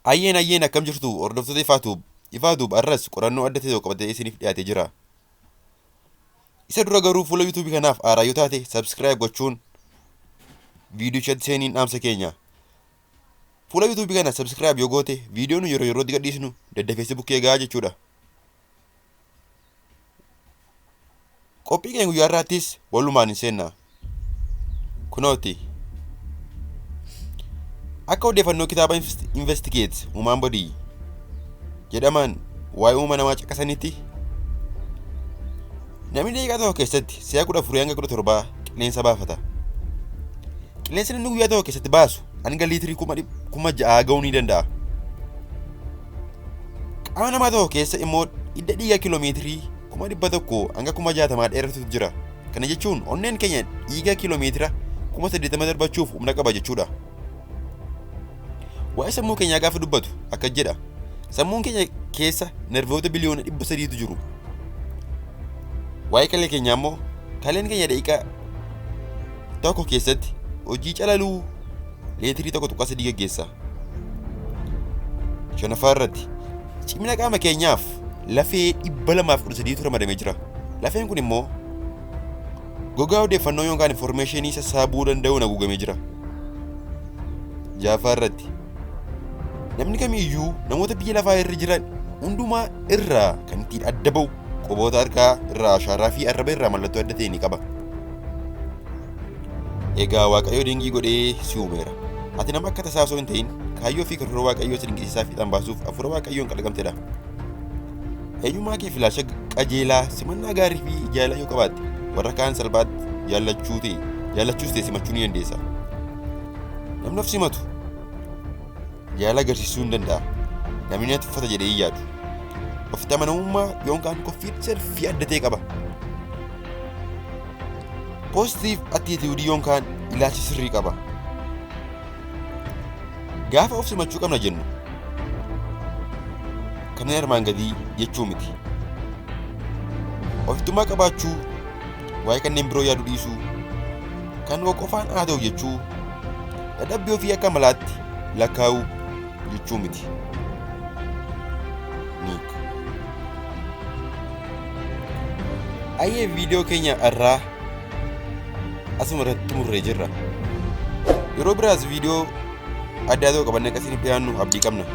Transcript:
Ayyeen ayyeen akkam jirtu hordoftoota Ifaatuub. Ifaatuub har'as qorannoo adda ta'e tokko qabatee isiniif dhiyaatee jira. Isa dura garuu fuula YouTube kanaaf haaraa yoo taate subscribe gochuun viidiyochatti seeniin dhaamsa keenya. Fuula YouTube kana subscribe yoo goote viidiyoo nu yeroo yerootti gadhiisnu daddafee si bukkee gahaa jechuudha. Qophii keenya guyyaa har'aattis walumaan hin seenna. Kunooti. Akka odeeffannoo kitaaba Investigate Human Body jedhaman waa'ee uumama namaa caqasanitti namni daqiiqaa tokko keessatti si'a 14 hanga 17 qilleensa baafata. Qilleensi namni guyyaa tokko keessatti baasu hanga liitirii 6,000 ga'uu ni danda'a. Qaama namaa tokko keessa immoo hidda dhiigaa kiiloomeetirii 100,000 hanga 60,000 dheeratutu jira. Kana jechuun onneen keenya dhiiga kiiloomeetira 80,000 darbachuuf humna qaba jechuudha. Waa'ee sammuu keenyaa gaafa dubbatu akkas jedha. Sammuun keenya keessa nervoota biliyoona 300tu jiru. Waa'ee kalee keenyaa immoo kaleen keenya daqiiqaa tokko keessatti hojii calaluu leetirii 1.3 gaggeessa. Shanaffaa irratti cimina qaama keenyaaf lafee 213tu ramadamee jira. Lafeen kun immoo gogaa odeeffannoo yookaan informeeshinii sassaabuu danda'uun haguugamee jira. Ja'affaa irratti namni kamiyyuu namoota biyya lafaa irra jiran hundumaa irraa kan ittiin adda ba'u quboota harkaa irraa ashaaraa fi arraba irraa mallattoo adda ta'e ni qaba. Egaa Waaqayyo dinqii godhee si uumeera. Ati nama akka tasaa osoo hin ta'in kaayyoo fi karoora Waaqayyoo si dinqisiisaa fiixaan baasuuf hafuura Waaqayyoon kalaqamtedha. Eenyummaa kee fi ilaalcha qajeelaa, simannaa gaarii fi jaalala yoo qabaatte warra kaan salphaatti jaallachuu ta'e jaallachuus ta'e simachuu ni dandeessa. Namni of simatu jaalala agarsiisuu hin danda'a. Namni na tuffata jedhee hin yaadu. Ofitti amanamummaa yookaan konfiidensi adda ta'e qaba. Positive attitude yookaan ilaalcha sirrii qaba. Gaafa of simachuu qabna jennu kanneen armaan gadii jechuu miti. Ofittummaa qabaachuu, waa'ee kanneen biroo yaaduu dhiisuu, kan koo qofaan haa ta'u jechuu, dadhabbii ofii akka malaatti lakkaa'uu jechuu miti. Niik. Ayyee viidiyoo keenya irraa asuma irratti xumurree jirra. Yeroo biraas viidiyoo addaa ta'u qabannee akka isiniif dhiyaannu abdii qabna.